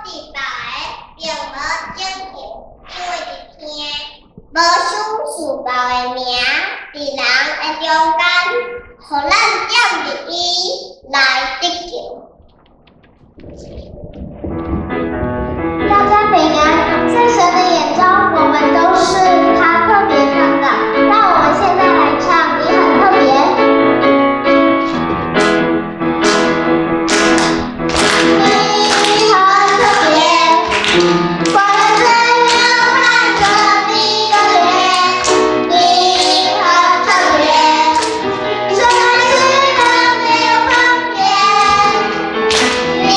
自爆的，並無拯救，因為佇天無賞賜爆的名，佇人的中間，予咱藉著伊來得救。大家平安，在神的眼中，我們都是他特別創造。讓我們現在來唱《你很特別》。你很特別，光最妙看着你的臉，你很特別，生來時都沒有分別，你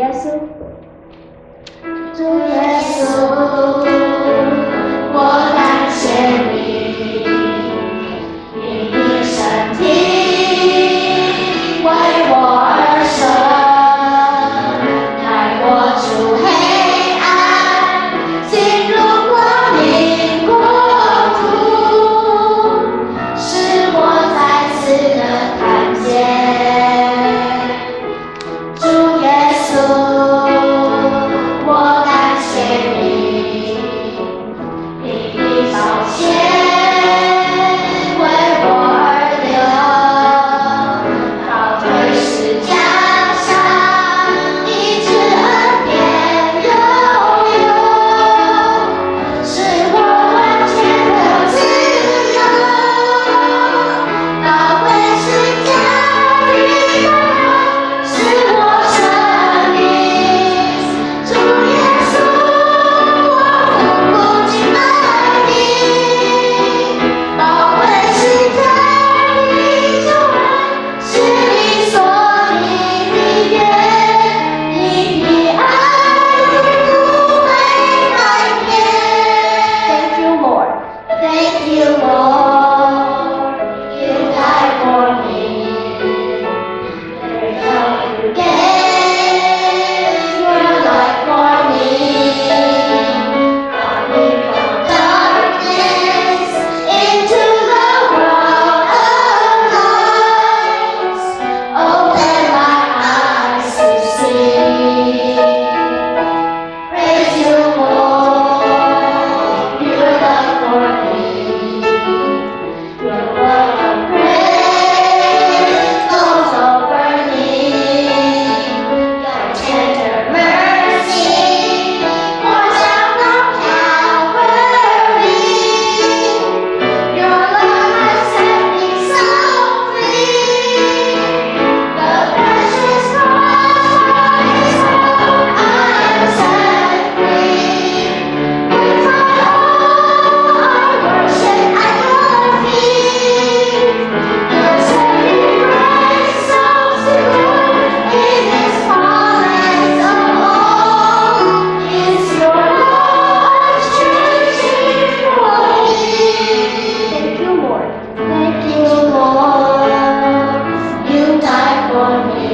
耶穌。主耶穌，我感謝你，你的身體為我而生，帶我出黑暗，進入光明國度，使我再次能看見。主耶穌，我感謝你，你的寶血為我而流，高貴十架上，醫治恩典悠悠，使我完全得自由。寶貴十架的大能，是我生命。主耶穌，我苦苦敬拜你，寶貴十架的救恩，是你所立的約，你的愛永不會改變。 Thank you, Lord. Thank you, Lord. You died for me. Great love you gave your life for me. Brought me from darkness into the world of light. Open my eyes to see. Praise you, Lord. Your love for me. Your love of grace flows over me. Your tender mercy pours down from Calvary. Your love has set me so free. The precious cross I'm set free. With my all I worship at your feet. Your saving grace so secure in its promise of old. Is your love changing for me? Thank you, Lord. Thank you, Lord. You died for me.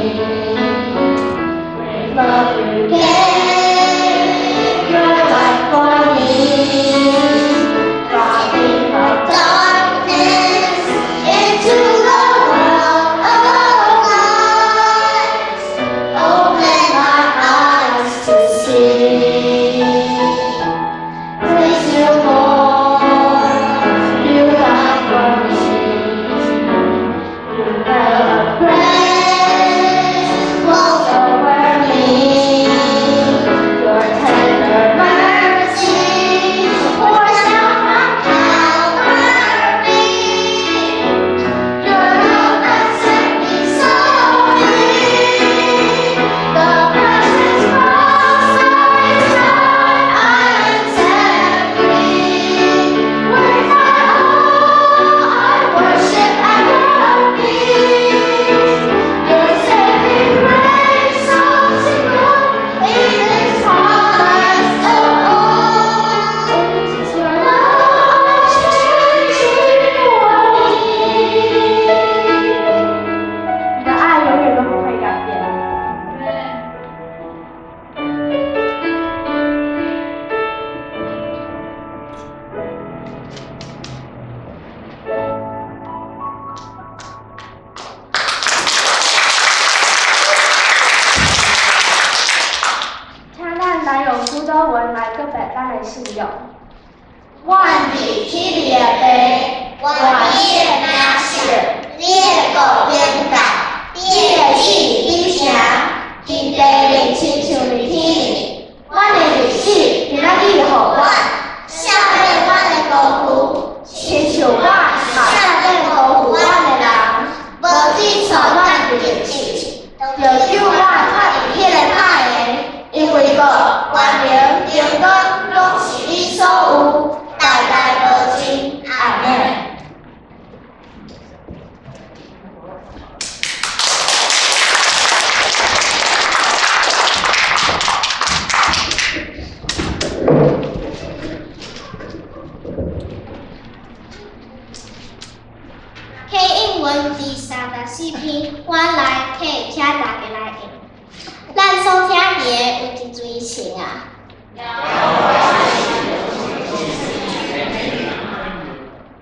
Great love you gave your life for me. Brought me from darkness into the world of light. Open my eyes to see. Praise you, Lord. You died for me. Your love of grace flows over me. Your tender mercy pours down from Calvary. Your love has set me so free. The precious cross I I'm set free. With my all I worship at your feet. Your saving grace so secure in its promise of old. Is your love changing for me? 你的愛永遠都不會改變。請咱來用主禱文來告白咱的信仰。願佇天的父，願你的名聖，你的國臨到，你的旨意成，佇地面親像佇天頂。阮的日子今仔日予阮，赦免阮的辜負，親像阮赦免辜負阮的人，無只帶阮入試，著救阮脫離彼个歹的，因為國、權能、榮光，攏是你所有，代代無盡。阿們。邊有一水銃仔。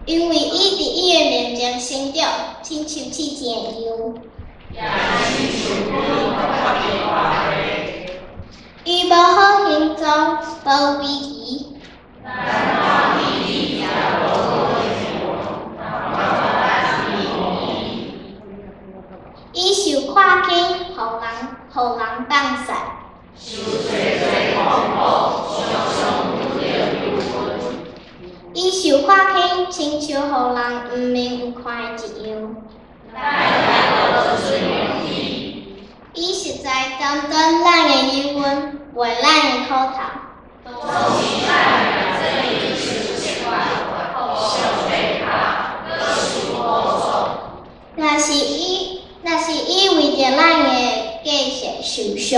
因為伊佇伊的面前生長，親像刺青一樣。伊無好形狀，無威儀。伊受看輕，予人放殺。伊受看輕，親像予人毋明毋看的一樣。伊實在擔當咱的憂鬱，背咱的苦頭。若是伊為著咱的過失受傷。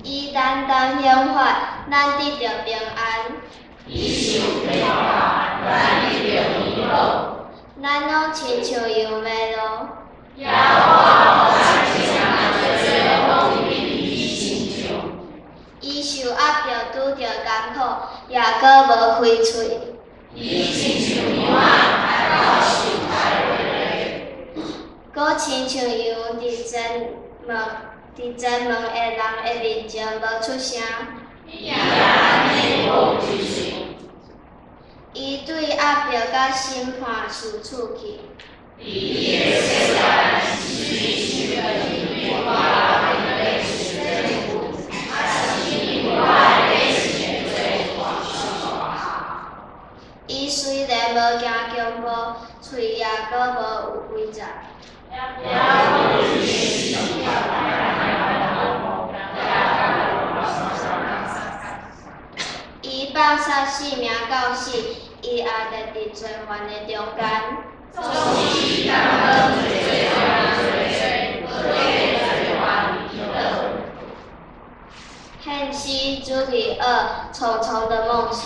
伊擔當刑罰，咱得著平安。咱攏親像羊迷路。伊受壓迫，拄著艱苦，也閣無開喙。閣親像羊佇前門的人的面前無出聲。伊對壓迫佮審判受處去。伊雖然無驚強暴，喙也閣無有詭詐。伊放殺性命到死，伊也立佇罪犯的中間。獻詩主題二：蟲蟲的夢想。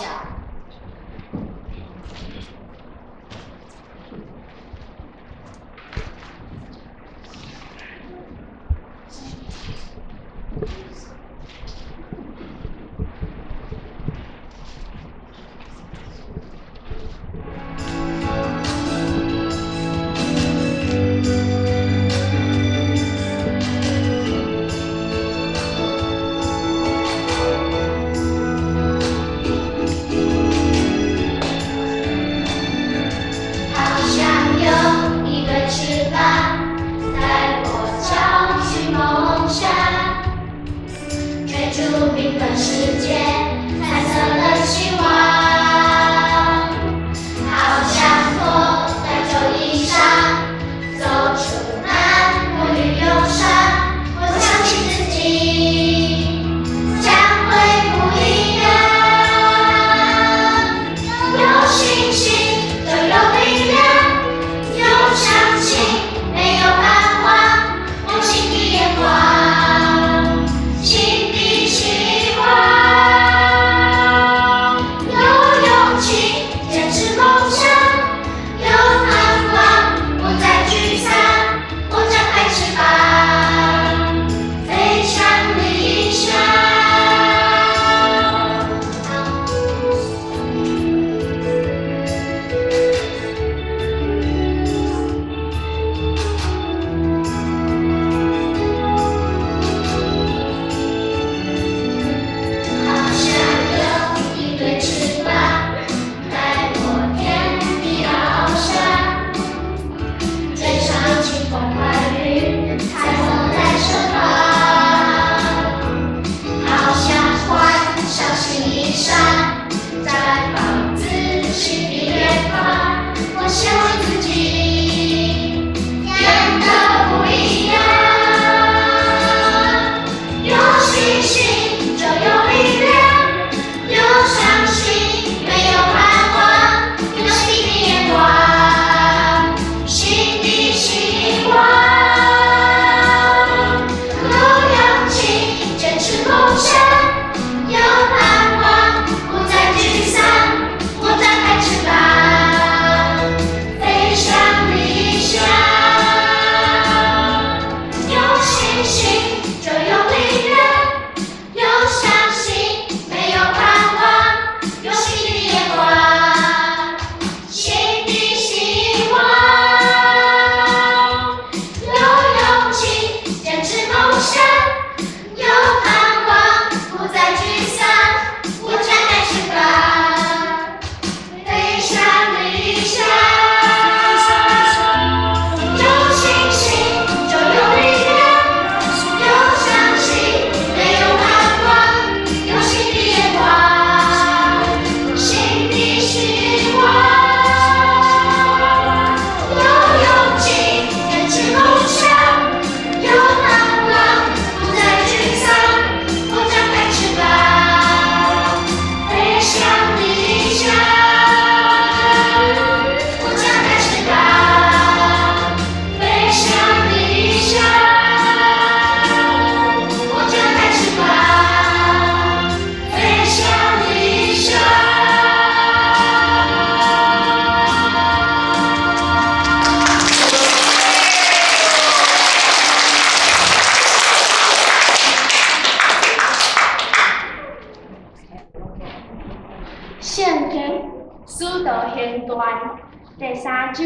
第三章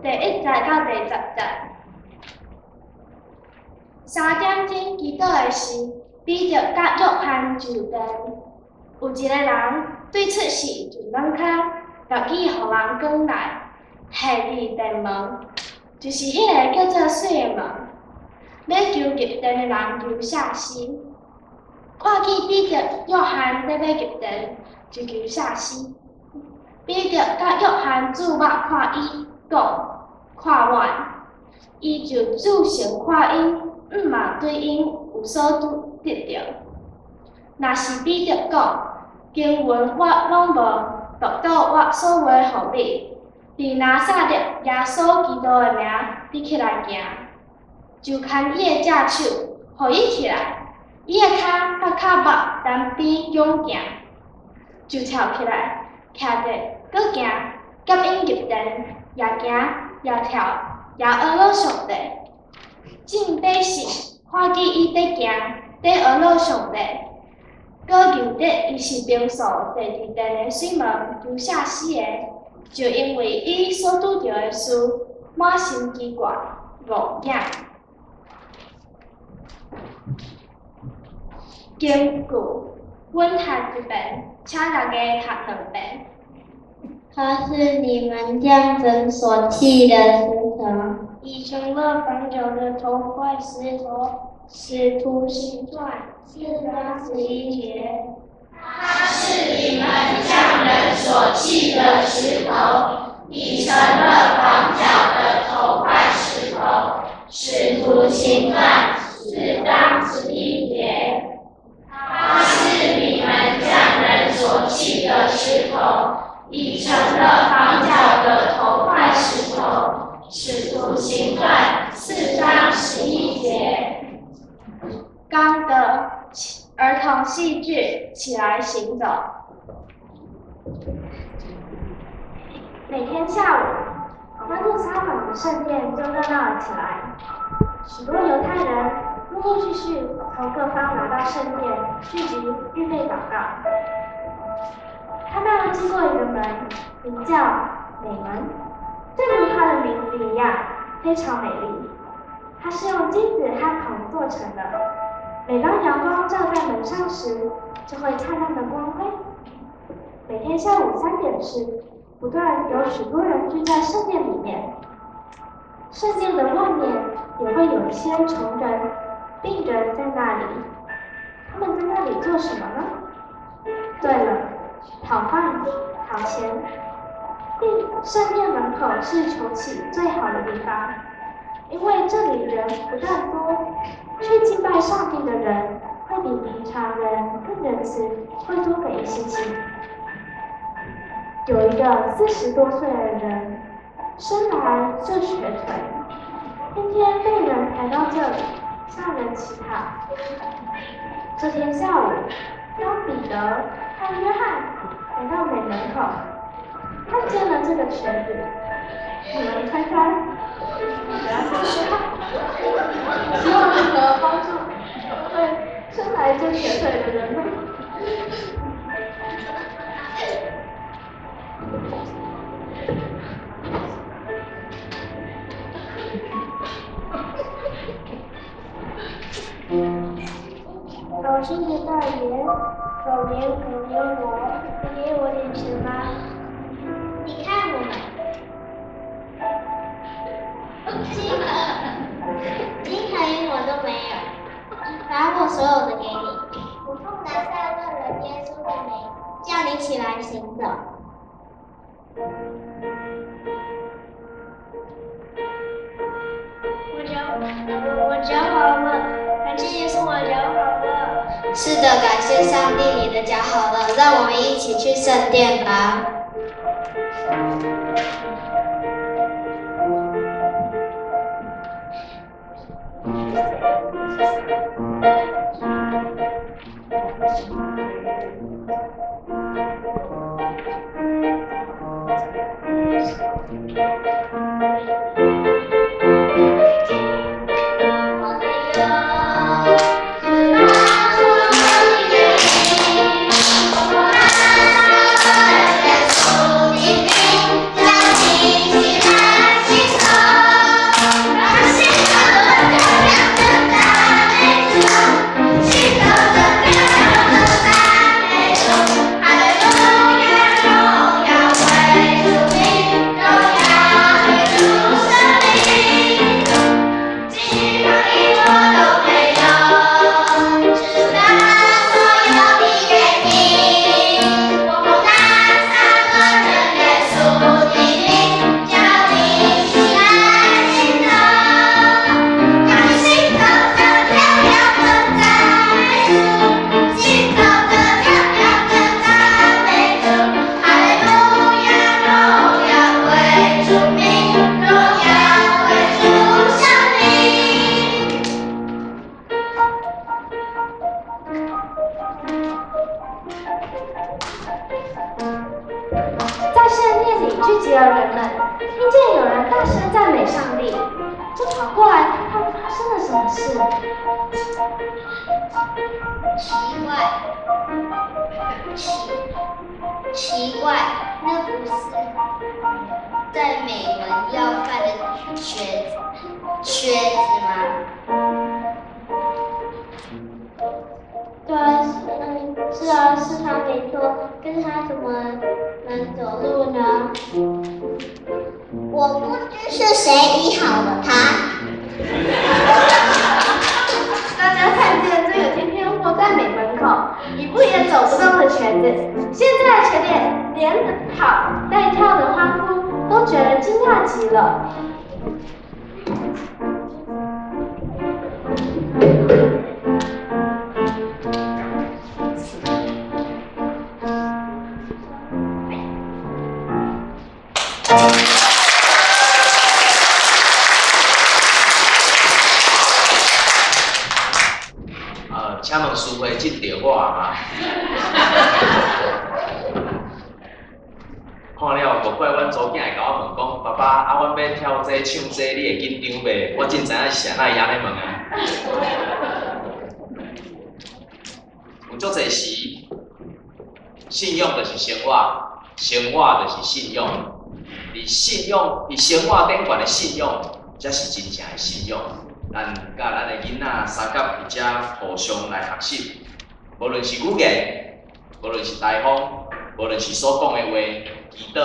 第一節到第十節。3點鐘祈禱的時，彼得佮約翰就殿，有一个人對出世就軟跤，共伊予人扛來，下佇殿門，就是彼个叫做媠的門，欲求入殿的人求赦施。看見彼得、約翰佇欲入殿，就求赦施。彼得佮約翰注目看伊，講：看阮。伊就注神看𪜶，毋嘛對𪜶有所得著。若是彼得講：金銀我攏無，獨獨我所有的予你。佇拿撒勒耶穌基督的名，你起來行。就牽伊的隻手，予伊起來。伊的跤佮跤目單邊迥行，就跳起來，徛著，閣行，佮𪜶入殿，也行也跳，也呵咾上帝。眾百姓看見伊佇行，佇呵咾上帝，閣認得伊是平素坐佇殿的水門求赦施的，就因為伊所拄著的事，滿心奇怪，戇驚。經句，阮讀一遍，請大家讀兩遍。他是你們匠人所棄的石頭，已成了房角的頭塊石頭。使徒行傳4章11節。他是你們匠人所棄的石頭，已成了房角的頭塊石頭。使徒行傳4章11節。他是你們匠人所棄的石頭，已成了房角的頭塊石頭。使徒行傳4章11節。剛的兒童戲劇《起來行走》。每天下午，耶路撒冷的聖殿就熱鬧了起來，許多猶太人陸陸續續從各方來到聖殿，聚集預備禱告。他們經過一個門，名叫美門，正如它的名字一樣，非常美麗。它是用金子和銅做成的。每當陽光照在門上時，就會燦爛的光輝。每天下午3點時，不斷有許多人聚在聖殿裡面。聖殿的外面也會有一些窮人、病人在那裡。他們在那裡做什麼呢？對了，討飯、討錢。聖殿門口是窮乞最好的地方，因為這裡人不但多，去敬拜上帝的人會比平常人更仁慈，會多給一些錢。有一個40多歲的人，生來就瘸腿，天天被人抬到這裡向人乞討。這天下午，當彼得和約翰來到美門口，看見了這個瘸子，你們猜猜，我要說實話，希望如何幫助對生來就瘸腿的人呢？好心的大爺，可憐可憐我，能給我點錢嗎？你看我們，金和銀我都沒有，把我所有的給你。我奉拿撒勒人耶穌的名，叫你起來行走。我腳好了，感謝耶穌，我腳好了。是的，感謝上帝，你的腳好了，讓我們一起去聖殿吧。我的聽見有人大聲讚美上帝，就跑過來看看發生了什麼事。奇怪，奇怪，那不是在美門要飯的瘸子嗎？對啊，是啊，是他沒錯，可是他怎麼能走路呢？我不知是誰醫好了他。大家看見這個天天窩在美門口，一步也走不動的瘸子，現在卻連跑帶跳的歡呼，都覺得驚訝極了。請問師會這著我嗎？看了，無怪阮查某囝會共我問講：爸爸，啊，阮欲跳這唱這，你會緊張袂？我真知影是按怎伊按呢問啊。有足濟時，信仰就是生活，生活就是信仰。佇信仰，佇生活頂懸的信仰，才是真正的信仰。咱佮咱的囡仔相佮佇遮互相來學習，無論是語言，無論是台風，無論是所講的話、祈禱、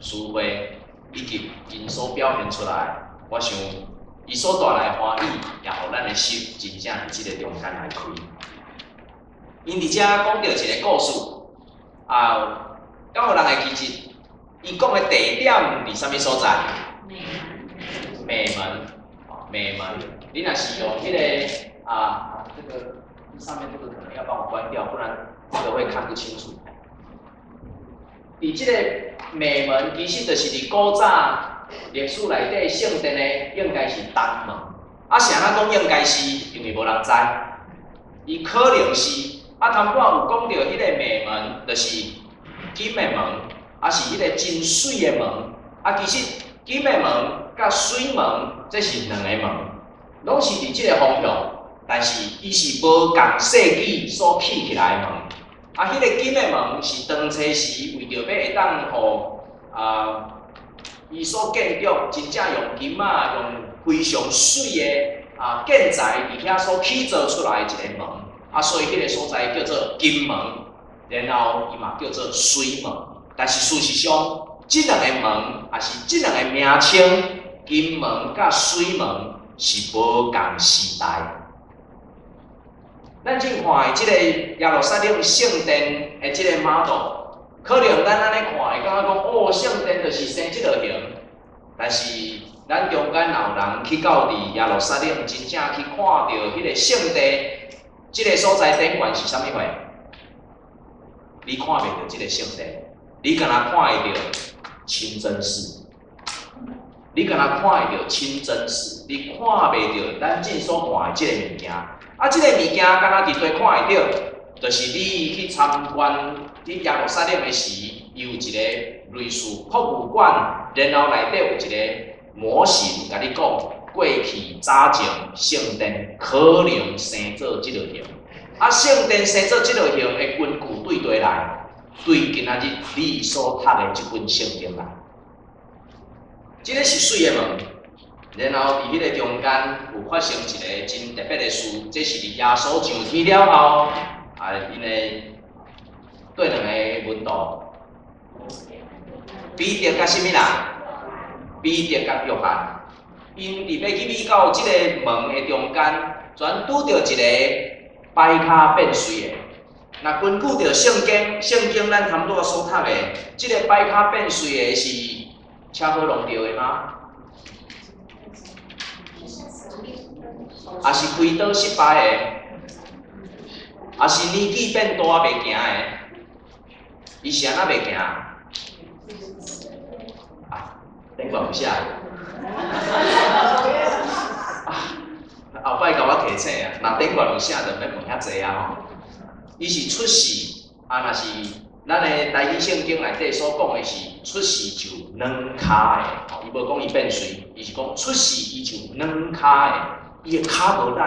詞彙，以及𪜶所表現出來，我想伊所帶來的歡喜，也予咱的心真正佇這個中間來開。𪜶佇遮講著一個故事，啊，敢有人會記得？伊講的地點佇啥物所在？美門。美門。你若是用彼個啊，這個上面這個可能要幫我關掉，不然這個會看不清楚。佇這個美門，其實就是佇古早歷史內底聖殿的，應該是東門。啊，是按怎講應該是？因為無人知，伊可能是啊。頭拄仔有講著彼個美門，就是金的門，啊是彼個真媠的門。啊，其實金的門佮水門，這是兩個門，攏是佇這個方向，但是伊是無仝世紀所起起來的門。啊，彼個金的門是當初時為著欲會當予啊，伊所建築真正用金仔，用非常媠的啊建材佇遐所起造出來的一個門。啊，所以彼個所在叫做金門，然後伊嘛叫做水門。但是事實上，這兩個門，也是這兩個名稱，金門佮水門是無仝時代。咱正看的這個耶路撒冷聖殿的這個 model，可能咱按呢看會感覺講，哦，聖殿就是生這落形。但是咱中間若有人去到佇耶路撒冷，真正去看著彼個聖地，這個所在頂懸是啥物貨？你看袂著這個聖殿，你敢若看會著清真寺，你敢若看會著清真寺，你看袂著咱正所看的這個物件。啊，這個物件敢若佇佗看會著，就是你去參觀佇耶路撒冷的時，伊有一個類似博物館，然後內底有一個模型，共你講過去早前聖殿可能生做這落形。啊，聖殿生做這落形的根據對佗來？對今仔日你所讀的這本聖經來。這個是媠的門，然後佇彼個中間有發生一個真特別的事，這是佇耶穌上天了後，啊，𪜶的對兩個門徒，彼得佮啥物人？彼得佮約翰，𪜶佇欲入去到這個門的中間，全拄著一個擺跤變媠的。若根據著聖經，聖經咱頭拄仔所讀的，這個擺跤變媠的是車禍弄著的嗎？抑是開刀失敗的？抑是年紀變大袂行的？伊是按怎袂行？啊，頂懸有寫。啊，後擺共我提醒啊，若頂懸有寫，就免問遐濟啊吼。伊是出世，啊，若是咱的台語聖經內底所講的是出世就軟跤的，吼，伊無講伊變媠，伊是講出世伊就軟跤的，伊的跤無力，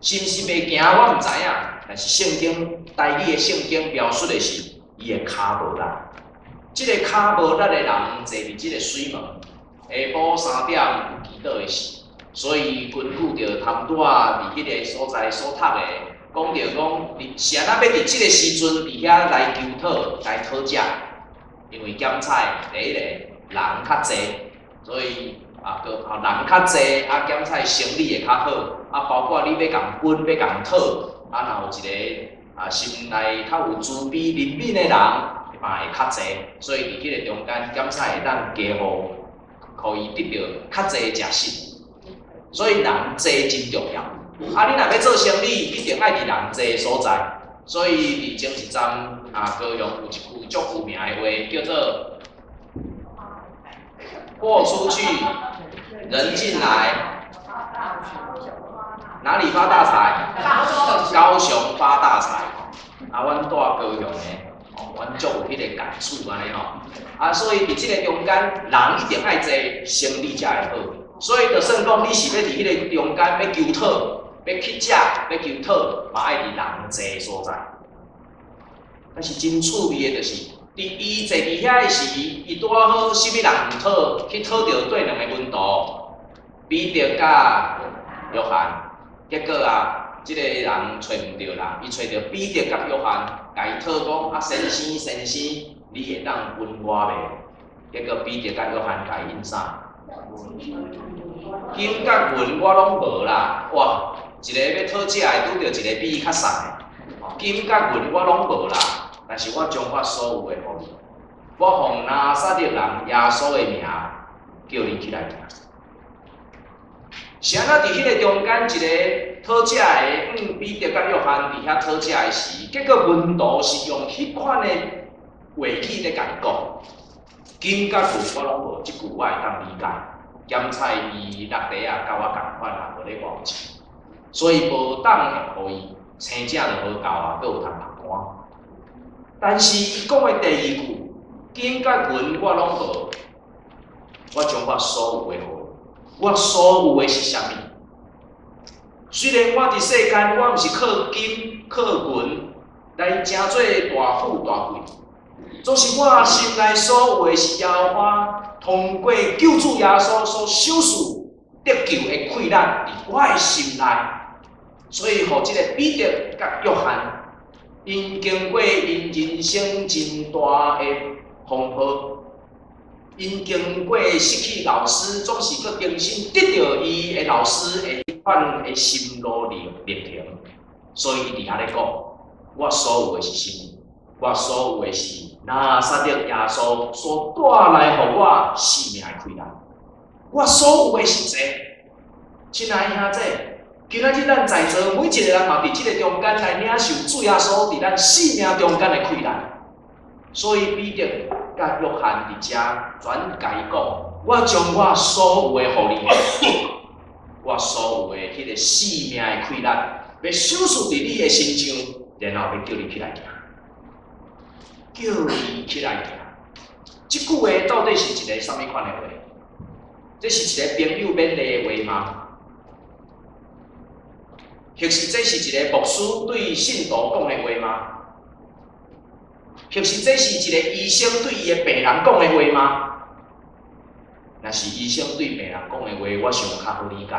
是毋是袂行我毋知影，但是聖經台語的聖經描述的是伊的跤無力。這个跤無力的人坐佇這个水門，下晡3點有祈禱的時，所以根據著頭拄仔佇彼个所在所讀的，講著講，是按怎欲佇這个時陣佇遐來求討來討食？因為檢菜第一個人較濟，所以啊，閣啊人較濟，啊檢菜生理會較好，啊包括你欲共分欲共討，啊若有一个啊心內較有慈悲憐憫的人，嘛會較濟，所以佇彼个中間檢菜會當加予，予伊得著較濟食食。所以人濟真重要。啊，你若欲做生理，一定愛佇人濟的所在。所以佇前一站啊，高雄有一句足有名的話，叫做“貨出去，人進來，哪裡發大財？高雄發大財。啊，阮住高雄的，吼，阮足有彼个感觸按呢吼。啊，所以佇這個中間，人一定愛濟，生理才會好。所以就算講你是欲佇彼个中間欲求討，欲去食，欲求討，嘛愛佇人濟的所在。但是真趣味的，就是佇伊坐佇遐的時，伊拄仔好，啥物人毋討，去討著對兩个門徒，彼得佮約翰。結果啊，這个人揣毋著人，伊揣著彼得佮約翰，共伊討講啊，先生先生，你會當分我袂？結果彼得佮約翰共伊應啥？金佮銀我攏無啦，哇！一个欲討食的，拄著一个比伊較瘦的。金佮銀我攏無啦，但是我將我所有的予你，我奉拿撒勒人耶穌的名，叫你起來行。是按怎佇彼个中間一个討食的，彼得佮約翰佇遐討食的時，結果門徒是用彼款的話語咧共伊講。金佮銀我攏無，這句我會當理解。檢菜伊落地啊，佮我仝款啊，無咧偌錢，所以無當予伊生正就無夠啊，閣有通曝光。但是伊講的第二句，金佮銀我攏無，我將我所有的予你。我所有的是啥物？雖然我佇世間，我毋是靠金靠銀來成做大富大貴，總是我心內所有的是耶和華通過救主耶穌所賞賜得救的氣力，佇我的心內。所以，予這个彼得佮約翰，𪜶經過𪜶人生真大的風波，𪜶經過失去老師，總是閣重新得著伊的老師的彼款的心路歷程。所以伊佇遐咧講，我所有的是啥物？我所有的是拿撒勒耶穌所帶來予我生命的氣力。我所有的是這個，親愛的兄弟，今仔日咱在座每一個人嘛，佇這个中間來領受主耶穌佇咱生命中間的氣力。所以彼得佮約翰佇遮轉共伊講：我將我所有的予你，我所有的彼个生命的氣力，欲賞賜佇你的身上，然後欲叫你起來行，叫你起來行。這句話到底是一个啥物款的話？這是一個朋友勉勵的話嗎？或是這是一個牧師對信徒講的話嗎？或是這是一個醫生對伊的病人講的話嗎？若是醫生對病人講的話，我想較好理解。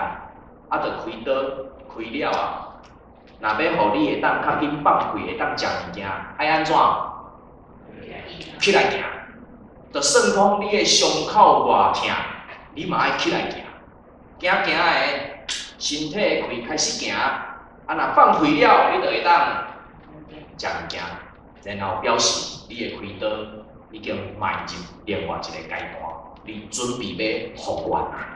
啊，著開刀開了啊，若欲予你會當較緊放氣，會當食物件，愛按怎？起來行。就算講你的傷口偌疼，你嘛愛起來行。行行的，身體的氣開始行，啊，若放氣了，你就會當食物件，然後表示你的開刀已經邁入另外一个階段，你準備欲復原啊，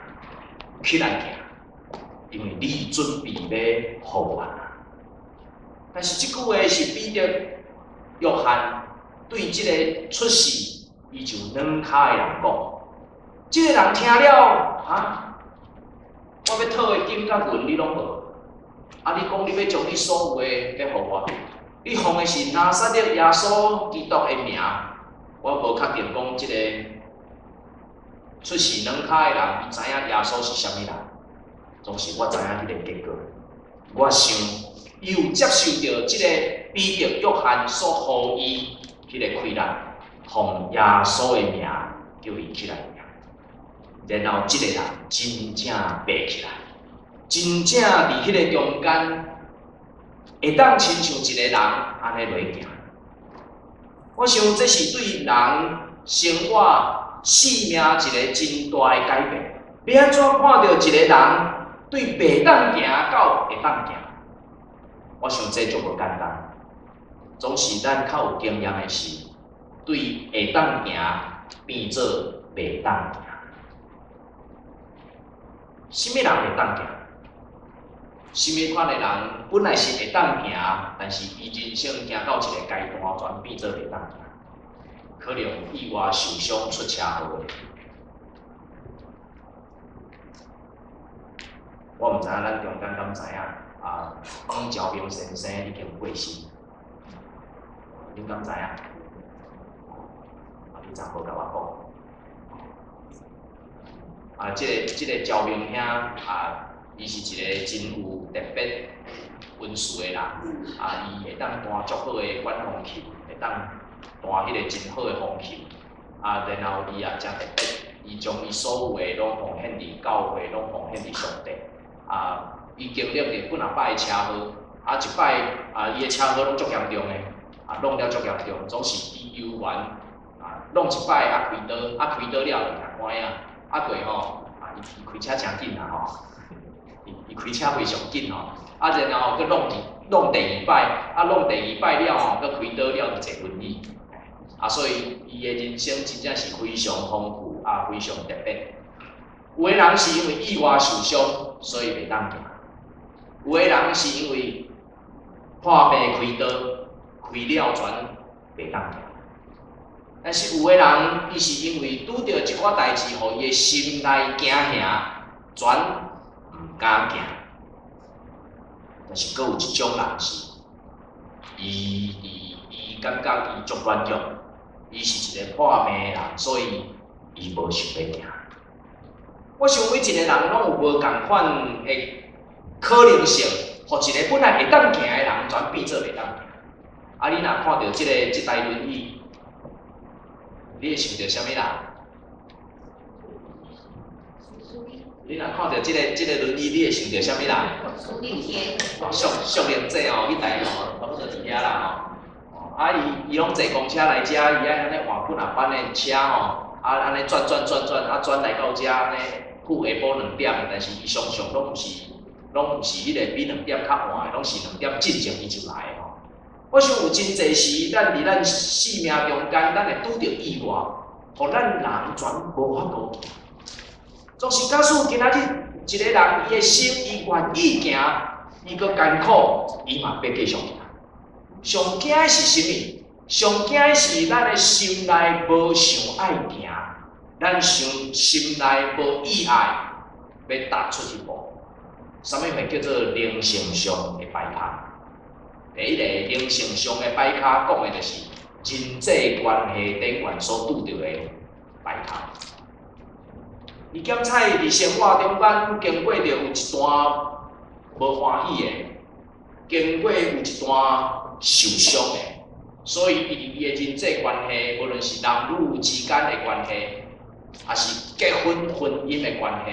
起來行，因為你準備欲復原啊。但是這句話是彼得、約翰對這个出世伊就軟跤的人講，這个人聽了，哈，我欲討的金佮銀你攏無，啊！你講你欲將你所有的欲予我，你奉的是拿撒勒耶穌基督的名，我無確定講這個出事軟跤的人，伊知影耶穌是啥物人。總是我知影彼个結果。我想，伊有接受著這個彼得、約翰所予伊彼个氣力，奉耶穌的名叫伊起來行。然後這個人真正爬起來，真正佇彼个中間，會當親像一个人按呢落行。我想這是對人生活、生命一个真大的改變。欲按怎看著一个人對袂當行到會當行？我想這足無簡單。總是咱較有經驗的是，對會當行變做袂當行。啥物人袂當行？啥物款的人本來是會當行，但是伊人生行到一个階段，轉變做袂當行，可能意外受傷出車禍的。我毋知影咱中間敢知影啊？江兆明先生已經過身，恁敢知影？啊，你昨無共我講。啊，這個兆明兄啊，伊是一个真有特別恩賜的人，啊，伊會當彈足好的管風琴，會當彈彼个真好的風琴，啊，然後伊也誠特別，伊將伊所有的攏奉獻佇教會，攏奉獻佇上帝。啊，伊經歷著幾若擺的車禍，啊，一擺啊，伊的車禍攏足嚴重的，啊，弄了足嚴重，總是伊猶原啊，弄一擺啊開刀，啊開刀了就行關啊，啊過吼，啊伊伊開車誠緊啦吼，伊伊開車非常緊吼，啊然後閣弄弄第二擺，啊弄第二擺了吼，閣開刀了就坐輪椅，啊所以伊的人生真正是非常豐富啊，非常特別。有的人是因為意外受傷，所以袂當行；有的人是因為破病開刀，開了全袂當行。但是有的人，伊是因為拄著一寡代誌，予伊的心內驚嚇，全毋敢行。但是閣有一種人是，伊伊伊感覺伊足軟弱，伊是一個破病的人，所以伊無想欲行。我想每一個人攏有無仝款的可能性，予一個本來會當行的人，轉變做袂當行。啊，你若看著這个這台輪椅，你會想著啥物人？你若看著這個輪椅，你會想著啥物人？淑淑玲姐吼，彼台吼，差不多佇遐啦吼。啊，伊伊攏坐公車來遮，伊愛按呢換幾若班的車吼，啊按呢轉轉轉轉，啊轉來到遮按呢，赴下晡兩點，但是伊常常攏毋是，攏毋是彼个比兩點較晚的，攏是兩點進前伊就來的吼。我想有真濟時，咱佇咱生命中間，咱會拄著意外，予咱人全無法度行。總是假使今仔日一個人，伊的心伊願意行，伊閣艱苦，伊嘛欲繼續行。上驚的是啥物？上驚的是咱的心內無想愛行，咱想心內無意愛，欲踏出一步。啥物貨叫做靈性上的擺跤？第一個靈性上的擺跤，講的就是人際關係頂懸所拄著的擺跤。伊檢採佇生活中間經過著有一段無歡喜的，經過有一段受傷的，所以伊佇伊的人際關係，無論是男女之間的關係，抑是結婚婚姻的關係，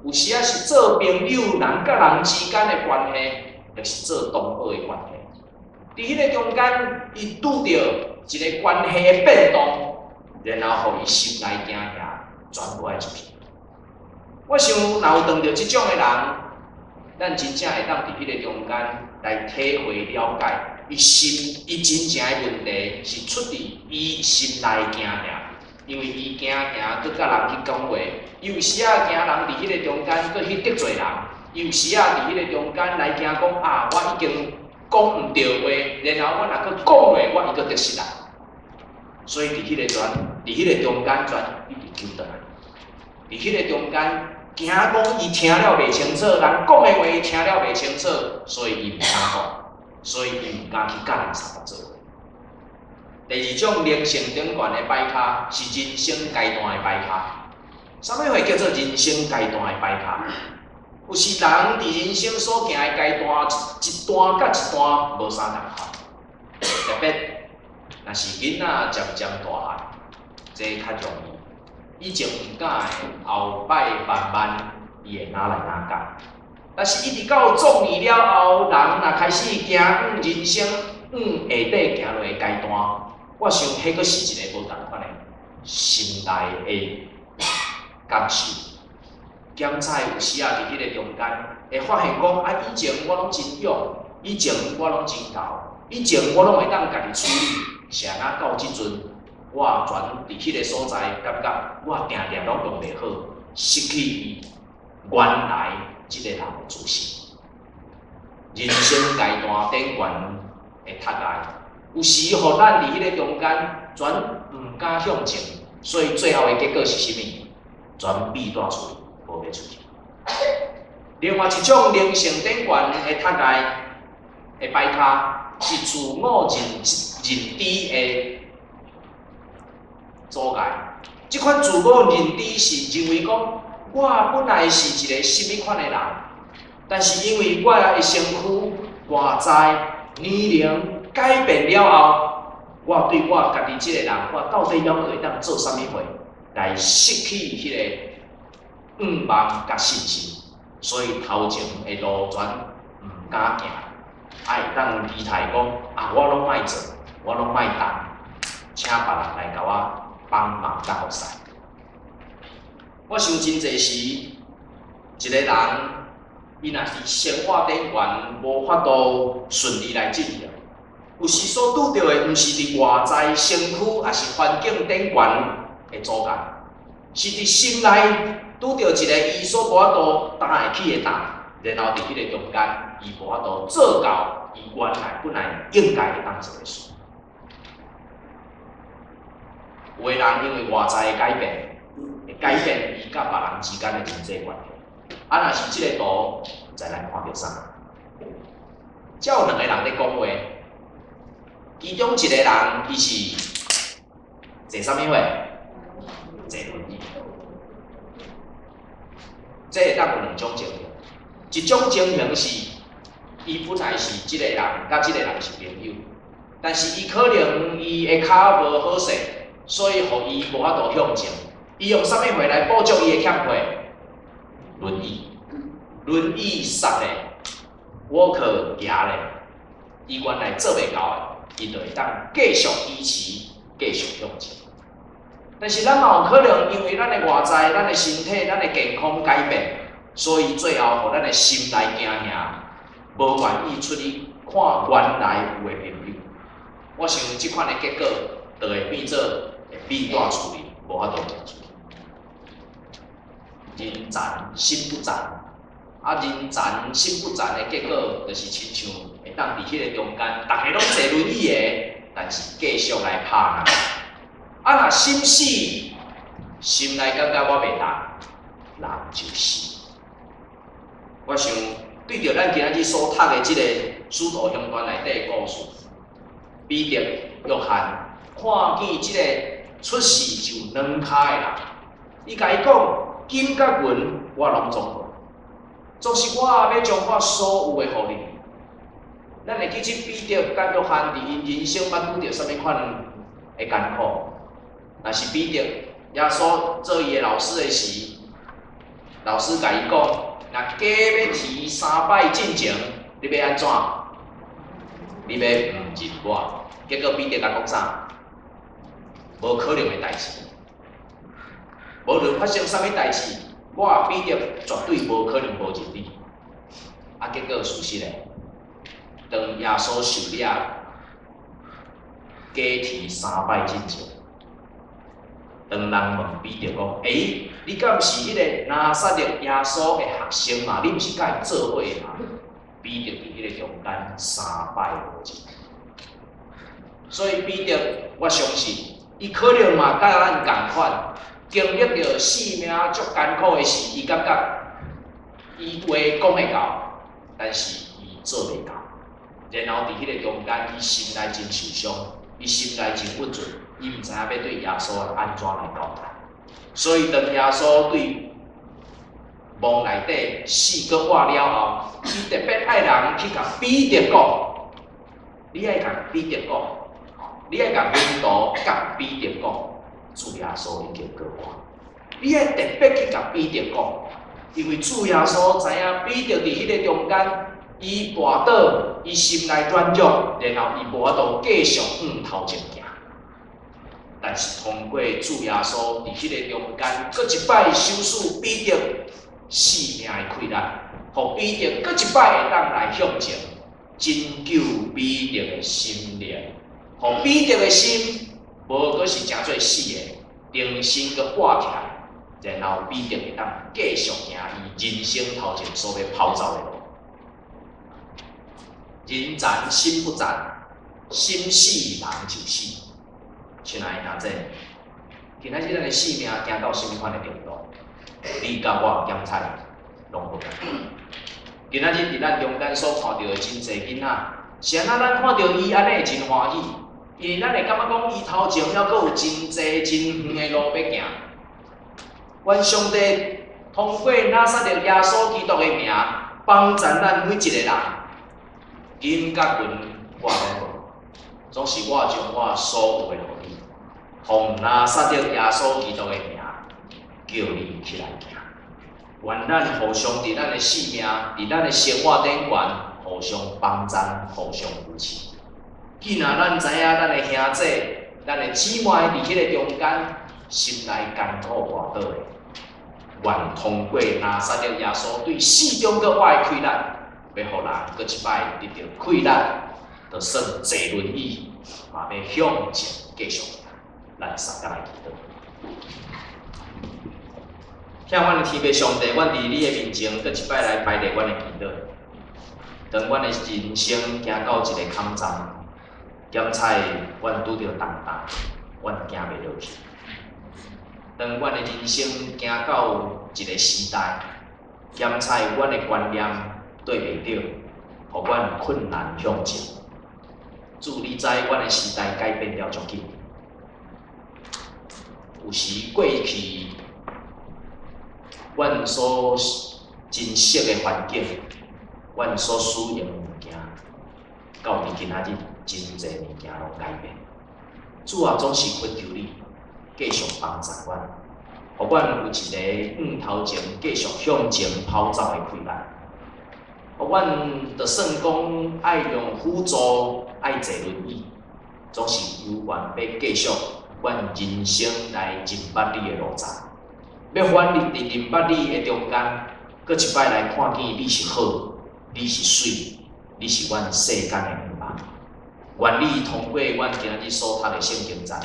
有時仔是做朋友人佮人之間的關係，抑是做同學的關係。佇彼個中間，伊拄著一個關係的變動，然後予伊心內驚嚇，全無愛出去。我想，若有遇著這種的人，咱真正會當佇彼个中間來體會了解，伊心伊真正的問題是出佇伊心內驚嚇，因為伊驚驚閣佮人去講話，伊有時仔驚人佇彼个中間閣去得罪人，伊有時仔佇彼个中間來驚講啊，我已經講毋對話，然後我若閣講落，我伊閣得失人，所以佇彼个轉，佇彼个中間轉一直糾轉來，佇彼个中間。驚講伊聽了袂清楚，人講的話伊聽了袂清楚，所以伊毋敢講。所以伊毋敢去佮人相共做伙。第二種靈性頂懸的擺跤，是人生階段的擺跤。啥物貨叫做人生階段的擺跤？有時人佇人生所行的階段，一段佮一段無相仝款。特別若是囡仔漸漸大漢，這較容易。以前毋敢的，後擺慢慢伊會哪來哪敢。但是，一直到壯年了後，人若開始行往人生往下底行落的階段，我想彼閣是一個無仝款的心內的感受。檢采有時仔佇彼个中間，會發現講啊，以前我攏真勇，以前我攏真𠢕，以前我攏會當家己處理，是按怎到這陣，我全佇彼个所在，感覺我定定攏用袂好，失去伊原來這个人的自信。人生階段頂懸的窒礙，有時予咱佇彼个中間全毋敢向前，所以最後的結果是啥物？全閉蹛厝裡，無欲出去。另外一種靈性頂懸的窒礙的擺跤，是自我認知的阻礙。這款自我認知是認為講，我本來是一個啥物款的人，但是因為我的身軀、外在、年齡改變了後，我對我家己這個人，我到底猶閣會當做啥物貨，來失去彼个願望佮信心，所以頭前的路全毋敢行，啊會當期待講啊，我攏莫做，我攏莫動，請別人來共我幫忙佮服侍。我想真濟時，一個人伊若是生活頂懸無法度順利來進行，有時所拄著的毋是佇外在身軀，抑是環境頂懸的阻礙，是佇心內拄著一個伊所無法度擔會起的擔，然後佇彼个中間，伊無法度做到伊原來本來應該會當做的事。有的人因為外在的改變，會改變伊佮別人之間的人際關係。啊，若是這個圖，毋知咱看著啥？這有兩个人咧講話，其中一個人伊是坐啥物貨？坐輪椅。這會當有兩種情形，一種情形是，伊本來是這個人佮這個人是朋友，但是伊可能伊的跤無好勢，所以予伊無法度向前。伊用啥物貨來補足伊的欠缺？輪椅，輪椅捒咧，walker 行咧，伊原來做袂到的，伊就會當繼續維持，繼續向前。但是咱嘛有可能因為咱的外在、咱的身體、咱的健康改變，所以最後予咱的心內驚嚇，無願意出去看原來有的朋友。我想這款的結果，就會變做會變蹛厝裡，無法度行出去。人殘心不殘，啊人殘心不殘的結果，就是親像會當佇彼个中間，逐个攏坐輪椅的，但是繼續來拍人。啊若心死，心內感覺我袂當，人就死。我想對著咱今仔日所讀的這個使徒行傳內底的故事，彼得、約翰看見這個出世就軟跤的人，伊共伊講：金佮銀我攏總無，總是我欲將我所有的予你。咱會記這彼得佮約翰佇𪜶人生捌拄著啥物款的艱苦？若是彼得耶穌做伊的老師的時，老師共伊講：若雞欲啼三擺進前，你欲按怎？你欲毋認我？結果彼得共講啥？無可能的代誌。無論發生啥物代誌，我彼得絕對無可能無認你。啊，結果事實咧，當耶穌受掠雞啼三擺進前，當人問彼得講：欸，你敢毋是彼个拿撒勒耶穌的學生嘛？你毋是佮伊做伙的嗎？彼得佇彼个中間三擺無認。所以彼得，我相信，伊可能嘛佮咱仝款，經歷著生命足艱苦的時，伊感覺伊話講會到，但是伊做袂到。然後佇彼个中間，伊心內真受傷，伊心內真鬱卒，伊毋知影欲對耶穌按怎來交代。所以當耶穌對墓內底死閣活了後，伊特別愛人去共彼得講，你愛共彼得講，你愛共門徒佮彼得講，主耶穌已經閣活。你愛特別去共彼得講，因為主耶穌知影彼得佇彼个中間，伊跋倒，伊心內軟弱，然後伊無法度繼續向頭前行。但是通過主耶穌佇彼个中間，閣一擺賞賜彼得性命的氣力，予彼得閣一擺會當來向前，拯救彼得的心靈，予彼得的心無閣是成做死的，重新閣活起來，然後彼得會當繼續行伊人生頭前所欲跑走的路。人殘心不殘，心死人就死。親愛的兄弟，今仔日咱的性命行到啥物款的程度？你佮我檢採攏無仝款。今仔日佇咱中間所看著的真濟囡仔，是按怎咱看著伊按呢會真歡喜？因為咱會感覺講伊頭前猶閣有真濟真遠的路欲行。願上帝通過拿撒勒耶穌基督的名，幫助咱每一個人，金佮銀我攏無，總是我將我所有的予你，奉拿撒勒耶穌基督的名，叫你起來行。願咱互相佇咱的性命，佇咱的生活頂懸，互相幫贊，互相扶持。既若咱知影咱的兄弟、咱的姊妹佇彼个中間，心內艱苦跋倒的，願通過拿撒勒耶穌對死中閣活的氣力，欲予人閣一擺得著氣力，就算坐輪椅，嘛欲向前繼續行。咱三個來祈禱。疼阮的天父上帝，阮佇你的面前，閣一擺來排列阮的祈禱。當阮的人生行到一个坎站，檢採阮拄著重擔，阮行袂落去。當阮的人生行到一个時代，檢採阮的觀念對袂著，予阮困難向前。主，你知阮的時代改變了足緊，有時過去阮所珍惜的環境，阮所使用的物件，到佇今仔日真濟物件攏改變。主啊，總是懇求你繼續幫助阮，予阮有一个向頭前繼續向前跑走的氣力。予阮就算講愛用輔助，愛坐輪椅，總是猶原欲繼續阮人生來認捌你的路程。欲反入佇認捌你的中間，閣一擺來看見你是好，你是媠，你是阮世間的向望。願你通過阮今仔日所讀的聖經節，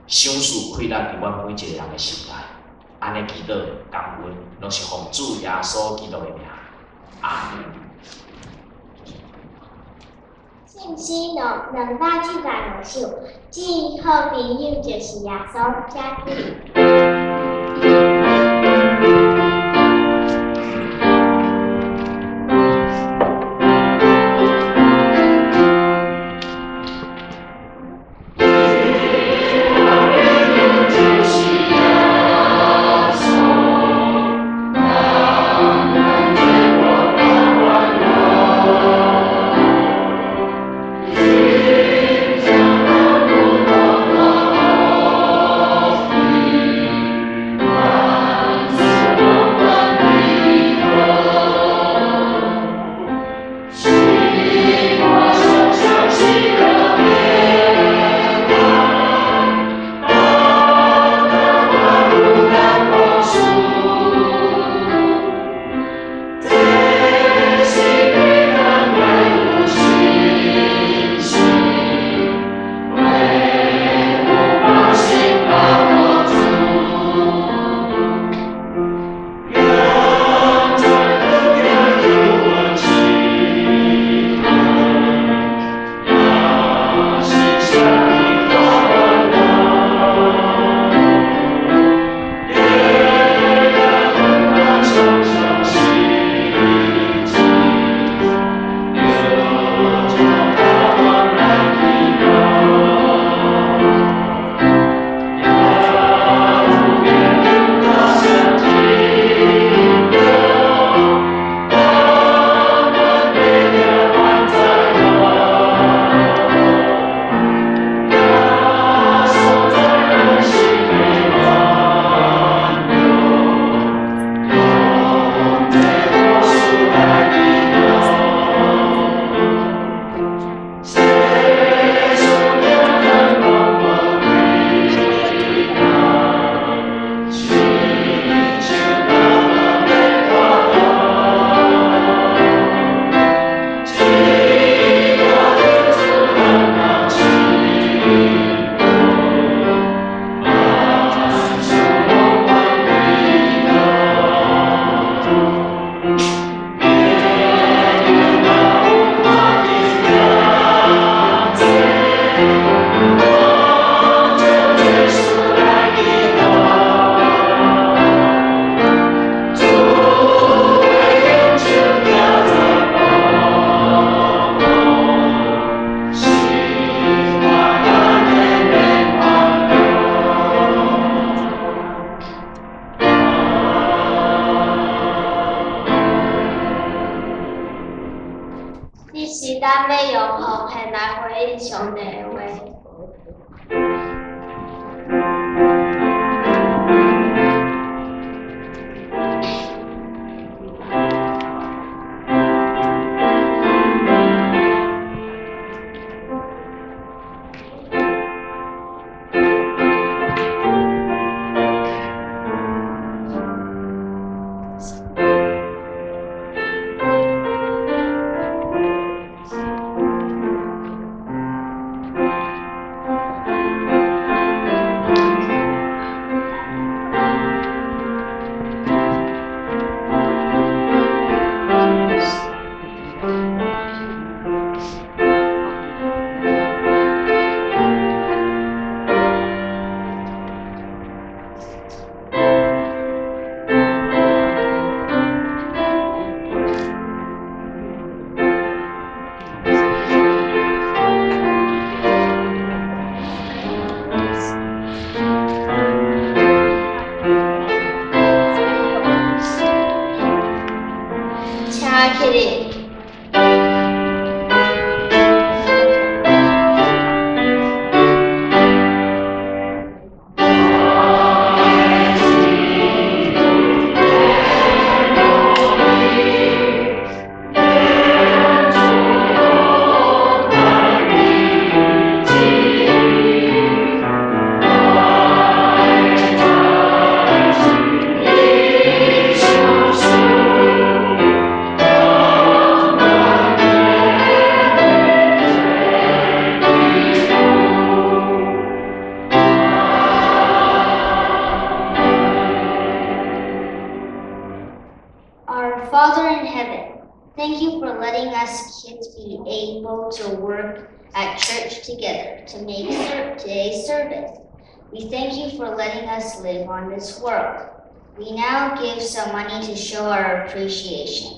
賞賜氣力佇阮每一個人的心內。按呢祈禱感恩，攏是奉主耶穌基督的名。阿們。信心276首，最好朋友就是耶穌，請起。咱欲用奉獻來回應上帝的話。請起立。Our Father in heaven, thank you for letting us kids be able to work at church together to make today's service. We thank you for letting us live on this world. We now give some money to show our appreciation.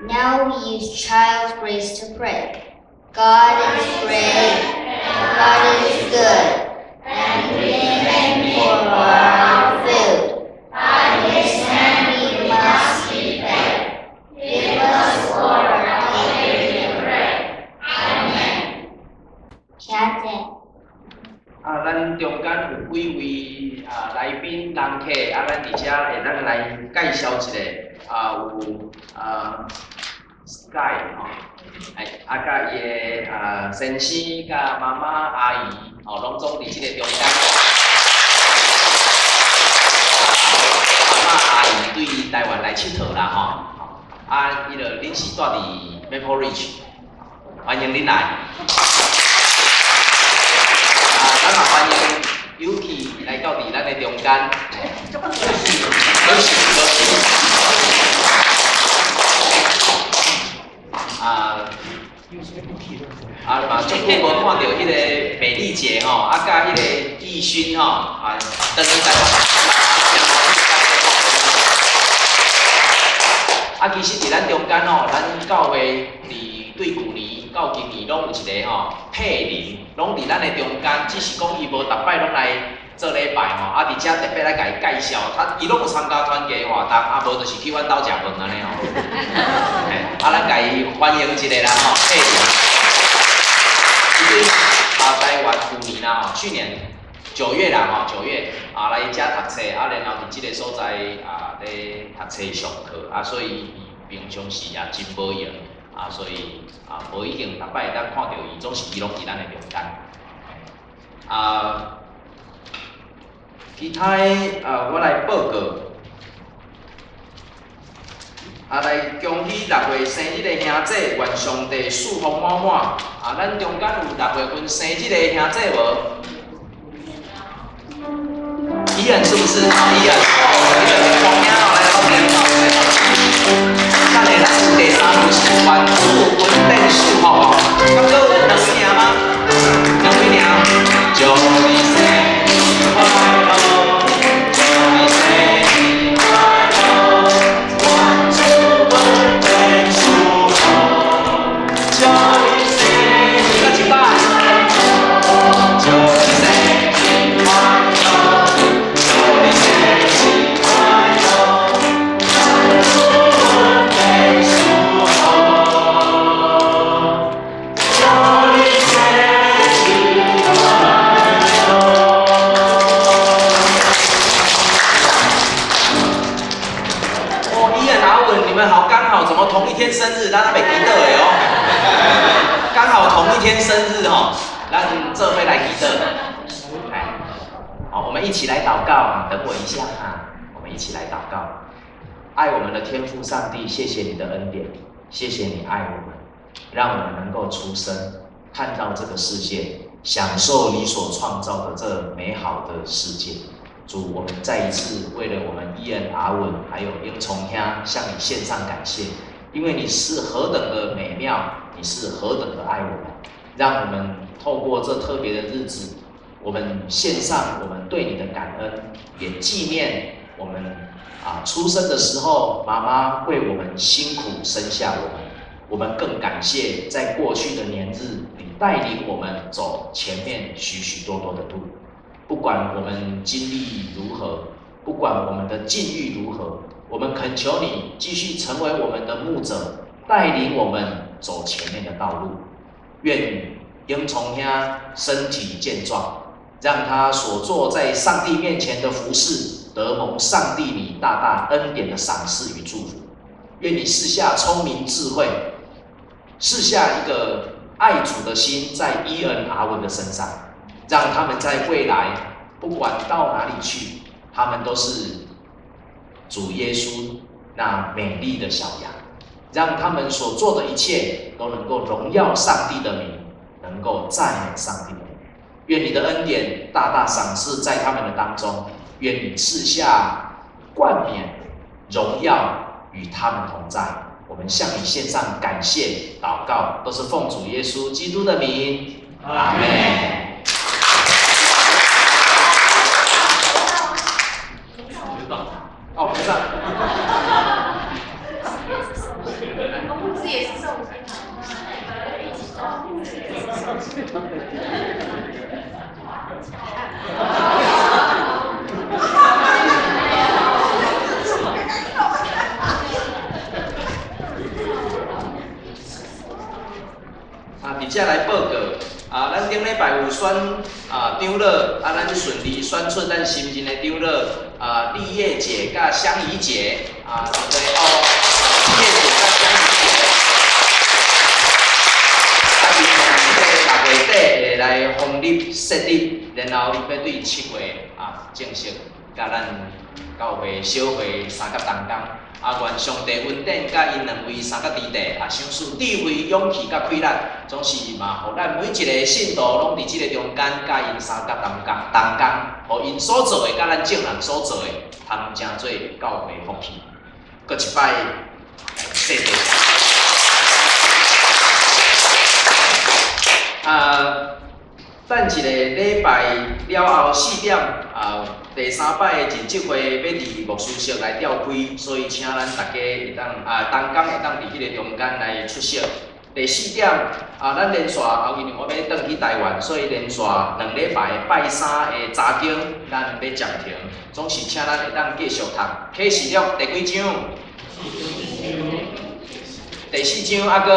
Now we use child's grace to pray. God is great, God is good, and we thank Him for our food. By His hand we must be fed. Give us, Lord, our daily bread. Amen. 請坐。啊，咱中間有幾位啊來賓人客，啊，咱佇遮會當來介紹一下，啊，有啊 Sky 吼，哎，啊，佮伊的啊先生、佮媽媽、阿姨，吼，攏總佇這个中間。阿嬤、阿姨對台灣來𨑨迌啦，吼，啊，伊就恁是住佇 Maple Ridge，歡迎恁來。啊，咱嘛歡迎 Yuki 來到佇咱的中間。可惜，可惜。啊，啊嘛，足久無看著彼個美麗姐吼，啊，佮彼個藝勳吼，啊，轉去台灣。啊，其實佇咱中間吼，咱教會佇對舊年到今年攏有一個吼佩玲，攏佇咱的中間，只是講伊無逐擺攏來做禮拜吼，啊，佇遮特別來共伊介紹，他伊攏有參加團契活動，啊，無就是去阮兜食飯按呢吼。嘿，啊，咱共伊歡迎一下啦吼，佩玲。伊對啊，台灣舊年啦吼，去年9月啦吼，9月啊來遮讀冊，啊，然後佇這个所在啊咧讀冊上課，啊，所以伊平常時也真無閒，啊，所以啊無一定逐擺會當看著伊，總是伊攏佇咱的中間。啊，其他的啊，我來報告。啊，來恭喜6月生日的兄姊，願上帝賜福滿滿。啊，咱中間有6月份生日的兄姊無？伊恩是不是？伊恩，伊恩，黃兄哦，來來來，等下咱有第三位是願主恩典賜福哦，敢閣有兩位爾嗎？兩位爾，祝你生日快樂，祝你生日快樂，願主恩典賜福，祝你生日，閣一擺，祝你生日快樂，祝你生日。怎麼同一天生日？咱還袂祈禱的哦。剛好同一天生日吼，咱做伙來祈禱。哎，好，我們一起來禱告。等我一下哈，我們一起來禱告。愛我們的天父上帝，謝謝你的恩典，謝謝你愛我們，讓我們能夠出生，看到這個世界，享受你所創造的這美好的世界。主，我們再一次為了我們伊恩、阿文還有英崇兄向你獻上感謝，因為你是何等的美妙，你是何等的愛我們，讓我們透過這特別的日子，我們獻上我們對你的感恩，也紀念我們出生的時候，媽媽為我們辛苦生下我們，我們更感謝在過去的年日，你帶領我們走前面許許多多的路。不管我們經歷如何，不管我們的境遇如何，我們懇求你繼續成為我們的牧者，帶領我們走前面的道路。願英崇兄身體健壯，讓他所做在上帝面前的服事，得蒙上帝你大大恩典的賞賜與祝福。願你賜下聰明智慧，賜下一個愛主的心在伊恩阿文的身上，讓他們在未來不管到哪裡去，他們都是主耶穌那美麗的小羊，讓他們所做的一切都能夠榮耀上帝的名，能夠讚美上帝的名。願你的恩典大大賞賜在他們的當中，願你賜下冠冕榮耀與他們同在。我們向你獻上感謝禱告，都是奉主耶穌基督的名，阿們。哦，菩薩。我牧師也是受啊，佇遮來報告啊，咱頂禮拜有選啊長老，啊，咱順利選出咱新任的長老啊，麗葉姐佮香怡姐啊，對不對？哦，麗葉姐佮香怡姐，啊，𪜶佇6月底會來封立設立，然後𪜶欲對7月啊正式佮咱教會小會相佮同工。啊，願上帝恩典佮𪜶兩位三個弟弟，啊，賞賜智慧、勇氣佮氣力，總是嘛，予咱每一个信徒攏佇這个中間，佮𪜶三個同工同工，予𪜶所做的，佮咱眾人所做的，通成做教會福氣。閣一擺，謝謝。啊，等一个禮拜了後4點啊。第三擺的認證會欲佇牧師室來召開，所以請咱大家會當啊，同工會當佇彼个中間來出席。第四點啊，咱連續後因為我欲轉去台灣，所以連續2禮拜拜三的查經，咱欲暫停。總是請咱會當繼續讀啟示錄第幾章？第四章啊，閣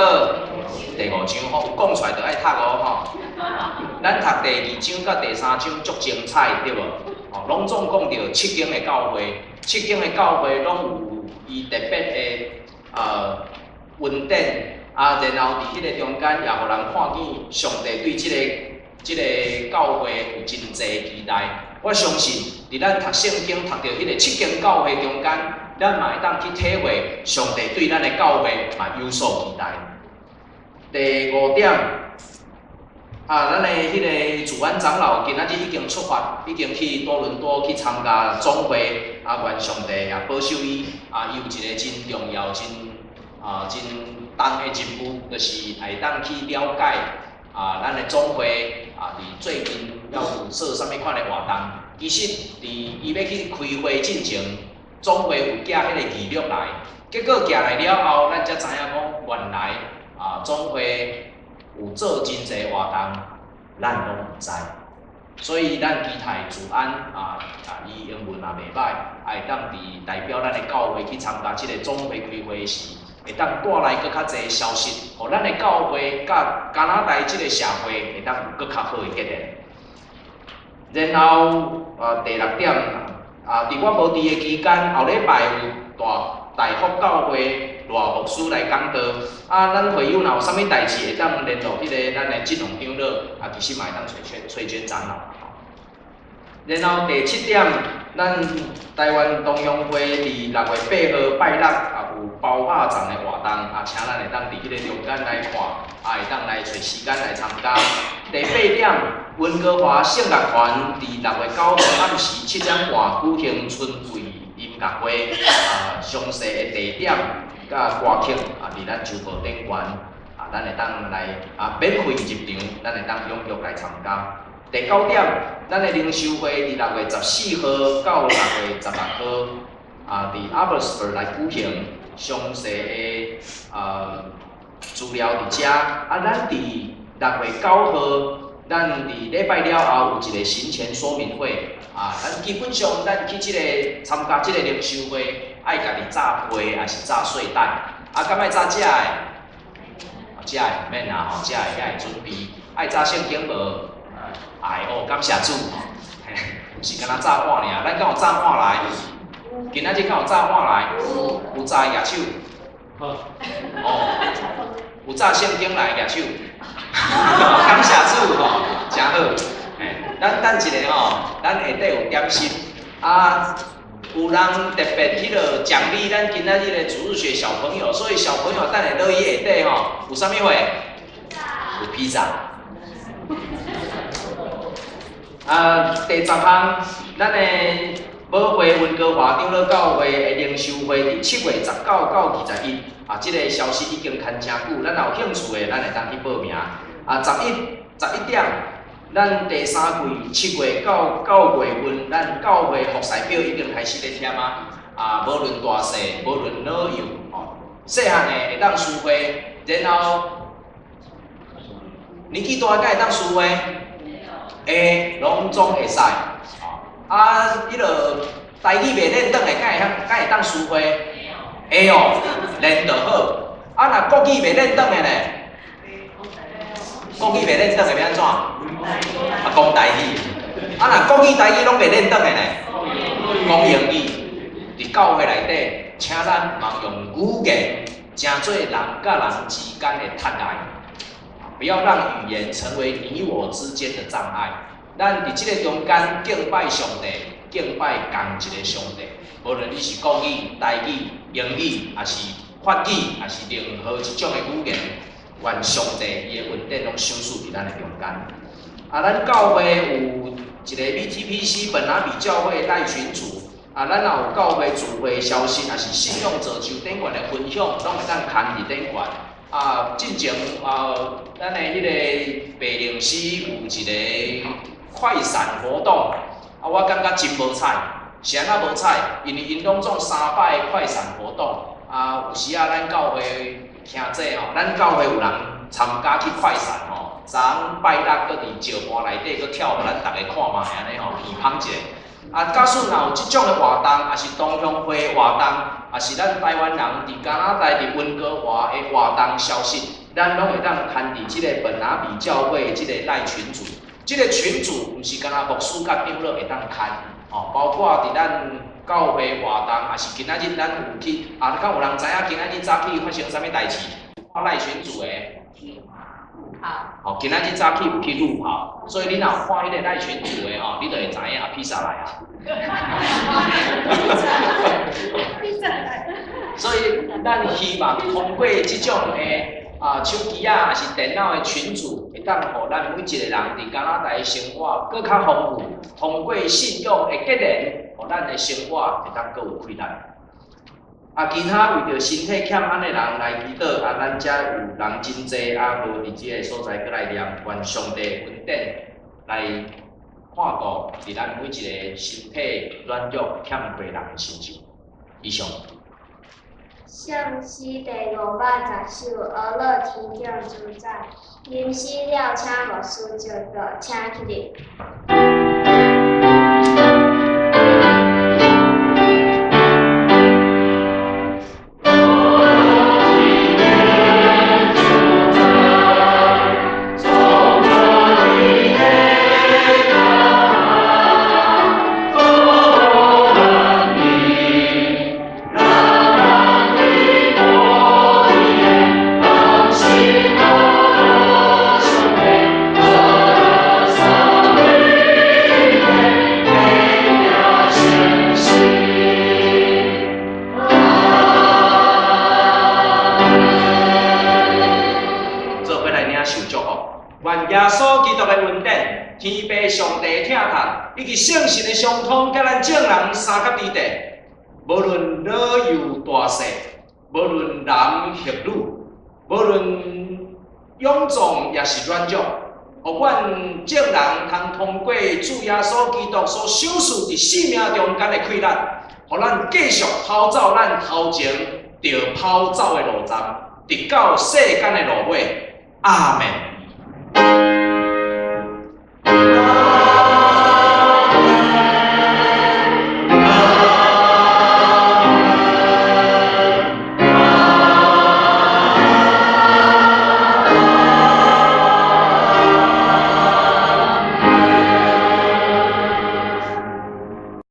第五章吼，有講出來就愛讀哦吼。咱讀第二章佮第三章足精彩，對無？哦，攏總講著七間的教會，七間的教會攏有伊特別的恩典，啊，然後佇彼个中間也予人看見上帝對這個教會有真濟期待。我相信，佇咱讀聖經讀著彼个七間教會中間，咱嘛會當去體會上帝對咱的教會嘛有所期待。第五點。啊，咱的彼个主安長老今仔日已經出發，已經去多倫多去參加總會。啊，願上帝也保守伊。啊，伊有一个真重要、真重的任務，就是會當去了解啊，咱的總會啊，佇最近要有做啥物款的活動。其實，佇伊欲去開會進前，總會有寄彼個記錄來。結果寄來了後，咱才知影講，原來啊，總會有做真濟活動，咱攏毋知。所以咱期待主安啊啊，伊英文也袂歹，啊會當佇代表咱的教會去參加這个總會開會時，會當帶來閣較濟消息，予咱的教會佮加拿大這个社會會當有閣較好的結連。然後啊，第六點啊，佇我無佇的期間，後禮拜有大大福教會賴牧師來講道。啊，咱會友若有啥物代誌，會當聯絡彼个咱的振宏長老，啊，其實嘛會當揣崔娟長老。然後第七點，咱台灣同鄉會佇6月8號拜六啊有包肉粽的活動，啊，請咱會當佇彼个中間來看，啊，會當來揣時間來參加。第八點，溫哥華聖樂團佇6月9號暗時7點半舉行春季音樂會，啊，詳細的地點佮歌曲啊，佇咱周報頂懸，啊，咱會當來啊免費入場，咱會當踴躍來參加。第九點，咱的靈修會佇6月14號到6月16號，啊，佇 Abbotsford 來舉行詳細的啊資料佇遮。啊，咱佇6月9號，咱佇禮拜了後有一個行前說明會。啊，咱基本上咱去這个參加這个靈修會，愛家己紮被，抑是紮睡袋。啊，敢愛紮食的？食的毋免啦吼，食的遐會準備。愛紮聖經無？愛哦，感謝主吼，毋是干焦紮碗爾，咱敢有紮碗來？今仔日敢有紮碗來？有紮舉手。哦，有紮聖經來舉手。感謝主吼，誠好。嘿，咱等一下吼，咱下底有點心。啊，有人特別彼落獎勵咱今仔日的主日學小朋友，所以小朋友等下落去下底吼，有啥物貨？有披薩。啊，第十項，咱的母會溫哥華長老教會的靈修會佇7月19到21，啊，這个消息已經牽誠久，咱若有興趣的，咱會當去報名。啊，11點，咱第三季7月到9月份，咱教會服侍表已經開始咧添啊。啊，無論大細，無論老幼，吼，細漢的會當聚會，然後年紀大的敢會當聚會？會，攏總會使。啊，彼落台語袂練轉的，敢會曉，敢會當聚會？會哦，練就好。啊，若國語袂練轉的呢？國語袂練轉的欲按怎？啊，講台語。啊，若國語、台語攏袂練轉的呢？講英語。佇教會內底，請咱莫用語言，成做人佮人之間的窒礙。不要讓語言成為你我之間的障礙。咱佇這個中間敬拜上帝，敬拜仝一個上帝。無論你是國語、台語、英語，抑是法語，抑是任何一種的語言，願上帝伊的恩典攏賞賜佇咱的中間。啊，咱教會有一個 VTPC 本拿比教會賴群組。啊，咱若有教會聚會消息，抑是信仰造就頂懸的分享，攏會當刊佇頂懸。啊，進前啊，咱的彼個白靈師有一個快閃活動，啊，我感覺真無彩，是按怎無彩？因為𪜶攏總三擺快閃活動，啊，有時仔咱教會兄弟吼，咱教會有人參加去快閃吼，昨昏拜六閣佇石盤內底閣跳，予咱逐家看覓按呢吼，耳芳一下。啊，假使若有這種的活動，抑是同鄉會活動，抑是咱台灣人佇加拿大佇溫哥華的活動消息，咱攏會當刊佇這个本拿比教會這个賴群組。這个群組毋是干焦牧師佮長老會當刊，哦，包括佇咱教會活動，抑是今仔日咱有去，啊，敢有人知影今仔日早起發生啥物代誌？看賴群組的。吼，今仔日早起有去路跑，所以你若有看彼个賴群組的吼，你就會知影啊，披薩來啊。所以咱希望通過這種的啊手機啊，抑是電腦的群組，會當予咱每一個人佇加拿大的生活閣較豐富，通過信仰的結連，予咱的生活會當閣有氣力。啊，其他為著身體欠安的人來祈禱，啊，咱遮有人真濟，啊，無佇這个所在閣來念，願上帝恩典來看顧佇咱每一個身體軟弱欠缺人的身上。以上。聖詩第510首，呵樂天頂主宰，吟詩了，請牧師祝禱，請起立。天父上帝疼疼，以及聖神的相通，佮咱眾人相佮佇地，無論老幼大細，無論男或女，無論勇壯抑是軟弱，予阮眾人通通過主耶穌基督所賞賜佇生命中間的氣力，予咱繼續跑走咱頭前著跑走的路站，直到世間的路尾。阿門。